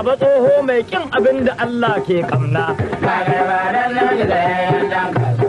Baba tsoho mai kin abin da Allah ke kamna.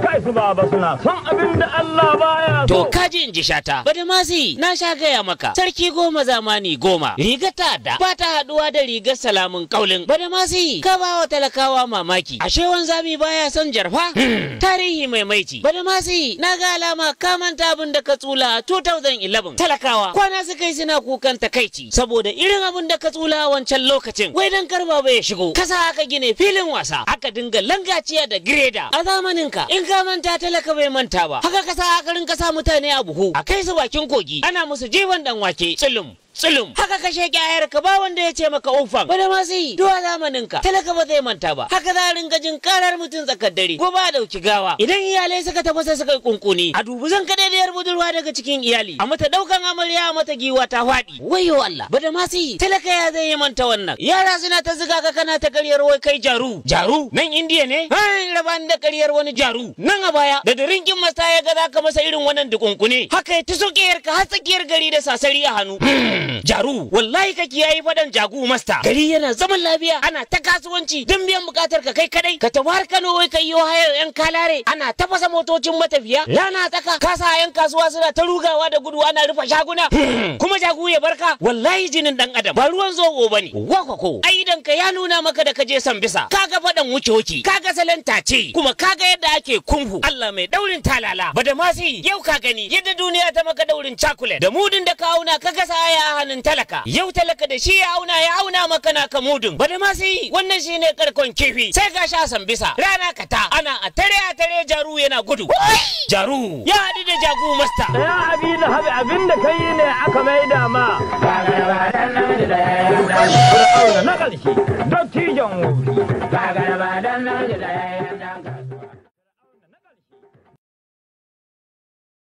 Kai su baba suna son abin da Allah baya To so. kaji in ji shata. Badamasi na sha gaya maka. Sarki goma zamani goma. Rigar ta'adda ba ta haduwa da rigar salamun kaulin. Badamasi ka ba wa talakawa mamaki. Ashe wanzami baya son jarfa? Tarihi mai maici. Badamasi na ga alama ka manta abin da ka tsula a 2011. Talakawa kwana suka yi suna kukan takaici saboda irin abin da ka tsula a wancan lokacin. Wai dan karba bai shigo. Kasa aka gine filin wasa. Aka dinga langaciya da gireda. A zamaninka in ka manta talaka bai manta ba. Haka kasa aka rinka sa mutane a buhu. A kai su bakin kogi. Ana musu jifan dan wake. Tsulum. Tsulum. Haka ka sheke ayar ka ba wanda ya ce maka ufan. Wani ma sai duwa zamanin ka. Talaka ba zai manta ba. Haka za a rinka jin karar mutum tsakar dare. Ko ba a dauki gawa. Idan iyalai suka tafi sai suka yi kunkuni. A dubu zan kaɗai budurwa daga cikin iyali. A mata daukan amarya a mata giwa ta faɗi. Wayo Allah. Bada ma sai talaka ya zai yi manta wannan. Yara suna ta zuga ka kana ta karyar wai kai jaru. Jaru nan Indiya ne? Hai raba ni da karyar wani jaru. Nan a baya da dirinkin masa ya ga za ka masa irin wannan dukunkune. Haka ya tuso ka har tsakiyar gari da sasari a hannu. Jaru wallahi ka kiyayi fadan jagu masta. Gari yana zaman lafiya ana ta kasuwanci don biyan bukatar ka kai kadai. Ka tafi har Kano wai kai yo hayar yan kalare ana tafasa motocin matafiya. Rana tsaka ka sa yan kasuwa suna ta rugawa da gudu ana rufe shaguna. Kuma jagu ya barka wallahi jinin dan adam ba ruwan zobo bane. Wakwako ai idan ka ya nuna maka da ka je Sambisa kaga fadan wuce wuce kaga salon tace kuma kaga yadda ake kumfu. Allah mai daurin talala Badamasi yau ka gani yadda duniya ta maka daurin chocolate da mudun da ka auna ka gasa aya a hannun talaka yau talaka da shi ya auna maka naka mudun. Badamasi wannan shine karkon kifi sai ga sha Sambisa rana kata ana a tare jaru yana gudu. Jaru ya haɗu da jagu masta. Ya abi lahabi abin da kai ne aka maida ma. Fir'auna na ƙarshe, dattijon wofi.